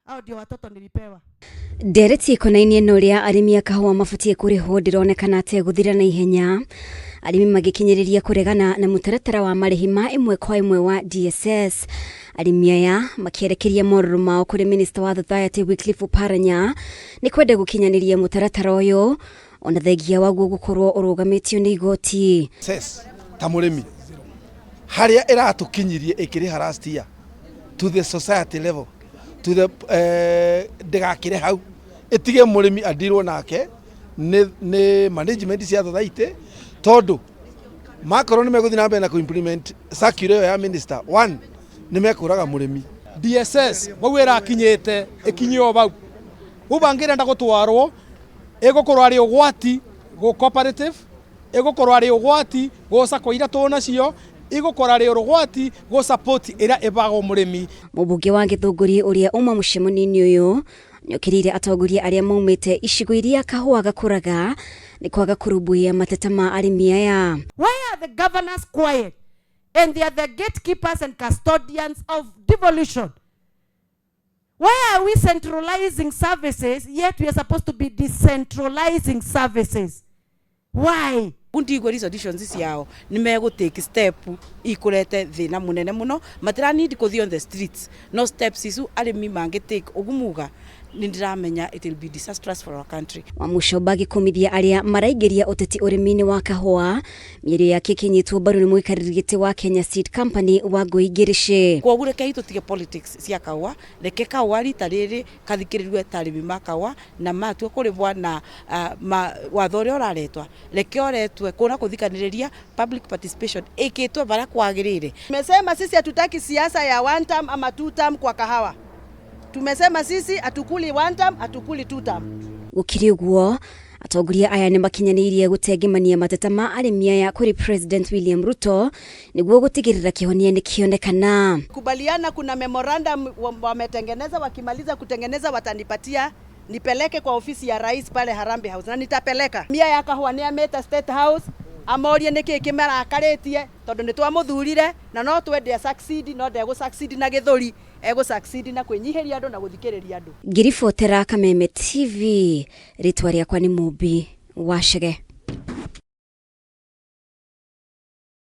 Hao ndio watoto nilipewa. Ndereti ĩkonainie na ũrĩa arĩmi a kahũa mabatiĩ kũrĩhwo ndĩronekana ta ĩgũthira na ihenya, arĩmi magĩkinyĩrĩria kũregana na mũtaratara wa marĩhi ma ĩmwe kwa ĩmwe wa DSS. Arĩmi aya makĩerekeria morũrũ mao kũrĩ minista wa Society Wycliffe Oparanya nĩ kwenda gũkinyanĩria mũtaratara ũyũ ona thengia waguo gũkorwo ũrũgamĩtio nĩ igoti. Cess ta mũrĩmi harĩa ĩratũkinyirie ĩkĩrĩha last year to the society level to the eh, ndĩgakĩre hau ĩtige mũrĩmi andirwo nake nĩ nĩ management cia society tondũ makorwo nĩ megũthiĩ na mbere na kũ-implement circular ĩyo ya minister one nĩ mekũraga mũrĩmi. DSS bau ĩrakinyĩte ĩkinye o bau bau bangĩrenda gũtwarwo ĩgũkorwo arĩ ũgwati gũ cooperative ĩgũkorwo arĩ ũgwati gũ sacco iria tũnacio ĩgũkorwo arĩ ũgwati gũ support ĩrĩa ĩbagwo mũrĩmi. Mũmbunge wa Gĩthũngũri ũrĩa uma mũciĩ mũnini ũyũ nĩokĩrĩire atongoria arĩa maumĩte icigo iria kahũa gakũraga nĩ kwaga kũrũmbũiya mateta ma arĩmi aya. Why are the governors quiet? And they are the gatekeepers and custodians of devolution. Why are we centralizing services yet we are supposed to be decentralizing services? Why? Ndigua resolutions ciao nĩ megũ take step ikũrete thĩna mũnene mũno matira need kũthiĩ on the streets no steps icu arĩmi mangĩ take ũguo muga nĩ ndĩramenya it will be disastrous for our country. Wamuchomba agĩkũmithia arĩa maraingĩria ũteti ũrĩmi-inĩ wa kahũa, mĩario yake ĩkĩnyitwo mbaru nĩ mũikarĩri gĩtĩ wa Kenya Seed Company Wangũi Ngĩrĩcĩ. Kwoguo rekei tũtige politics cia kahũa, reke kahũa rita rĩrĩ kathikĩrĩrue ta arĩmi ma kahũa na matua kũrĩhwo na ma, watho ũrĩa ũraretwa reke ũretwe kũna kũthikanĩrĩria public participation ĩkĩtwe barĩa kwagĩrĩire. Tumesema sisi hatutaki siasa ya one term ama two term kwa kahawa. Tumesema sisi hatukuli one term, hatukuli two term. Gũkĩrĩ ũguo, atongoria aya nĩ makinyanĩirie gũtengemania mateta ma arĩmi aya kũrĩ President William Ruto nĩguo gũtigĩrĩra kĩhonia nĩ kĩonekana. Kubaliana, kuna memorandum wametengeneza, wakimaliza kutengeneza watanipatia nipeleke kwa ofisi ya rais pale Harambee House na nitapeleka. Mia ya kahũa nĩ amĩte State House amorie nĩkĩ kĩmarakarĩtie tondũ nĩ twamũthurire na no twende succeed no ndegũ succeed na gĩthũri egũ succeed na kwĩnyihĩria andũ na gũthikĩrĩria andũ. Ngĩribotera Kameme TV, rĩtwa rĩakwa nĩ Mũmbi wa Chege.